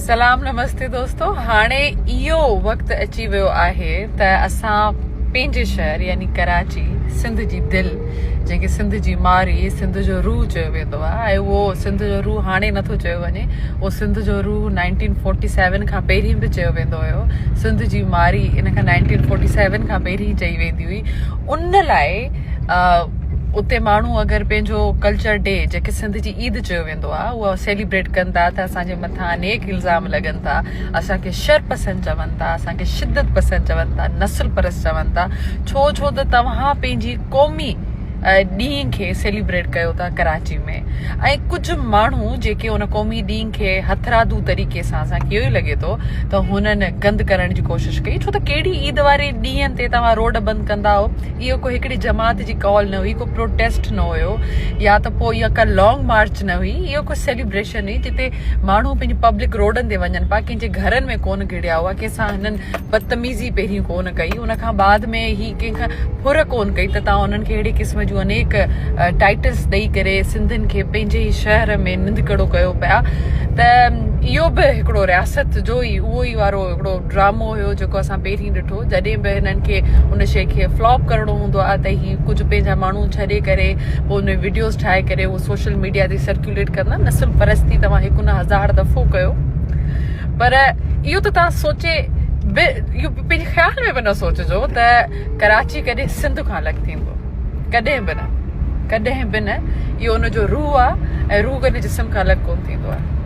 سلام نمستي دوستو هاڻي اهو وقت اچي ويو آهي ته اسان پنهنجي شهر يعني ڪراچي سنڌ جي دل جنهن کي سنڌ جي ماري سنڌ جو روح چيو ويندو آهي ۽ اهو سنڌ جو روح هاڻي نٿو چيو وڃي اهو سنڌ جو روح 1947 کان پهرين به چيو ويندو هيو سنڌ جي ماري ان کان 1947 کان پهرين چئي ويندي هئي ان لاء اتي ماڻهو اگر پنهنجو ڪلچر ڊي جنهن کي سنڌ جي عيد چيو ويندو آهي اها سيليبريٽ ڪن ٿا ته اسان جي مٿان انيڪ الزام لڳن ٿا اسان کي شر پسند چون ٿا اسان کي شدت پسند چون ٿا نسل پرست چون ٿا ڇو ڇو ته توهان پنهنجي قومي ڏينهن کي سيليبريٽ ڪيو ٿا ڪراچي ۾ ۽ ڪجهه ماڻهو جيڪي ان قومي ڏينهن کي هٿرادو طريقي سان اسان کي اهو ئي لڳي ٿو ته هنن گند ڪرڻ جي ڪوشش ڪئي ڇو ته ڪهڙي عيد واري ڏينهن تي توهان روڊ بند ڪندا هو اهو ڪو هڪڙي جماعت جي ڪال نه هئي ڪو پروٽيسٽ نه هيو يا ته پوء اها ڪا لانگ مارچ نه هئي اهو ڪو سيليبريشن هئي جتي ماڻهو پنهنجي پبلڪ روڊن تي وڃن پيا ڪنهن جي گهرن ۾ ڪونه گهڙيا هئا ڪنهن سان هنن بدتميزي پهرين ڪونه ڪئي ان کان بعد ۾ هي ڪنهن کان ڦر ڪونه ڪئي ته توهان انهن کي اهڙي قسم جون انيڪ ٽائيٽلس ڏئي ڪري سنڌين کي پنهنجي ئي شهر ۾ ننڌڪڙو ڪيو پيا ته اهو به هڪڙو رياست جو ئي اهو ئي وارو هڪڙو ڊرامو هيو جيڪو اسان پهرين ڏٺو جڏهن به هنن کي ان شيء کي فلاپ ڪرڻو هوندو آهي ته هي ڪجهه پنهنجا ماڻهو ڇڏي ڪري پوء ان وڊيوز ٺاهي ڪري اهو سوشل ميڊيا تي سرڪيوليٽ ڪندا نسل پرستي توهان هڪ نه هزار دفعو ڪيو پر اهو ته توهان سوچي به اهو پنهنجي خيال ۾ به نه سوچجو ته ڪراچي ڪڏهن سنڌ کان الڳ ٿيندو ڪڏهن به نه ڪڏهن به نه اهو ان جو روح آهي ۽ روح ڪڏهن جسم کان الڳ ڪونه ٿيندو آهي.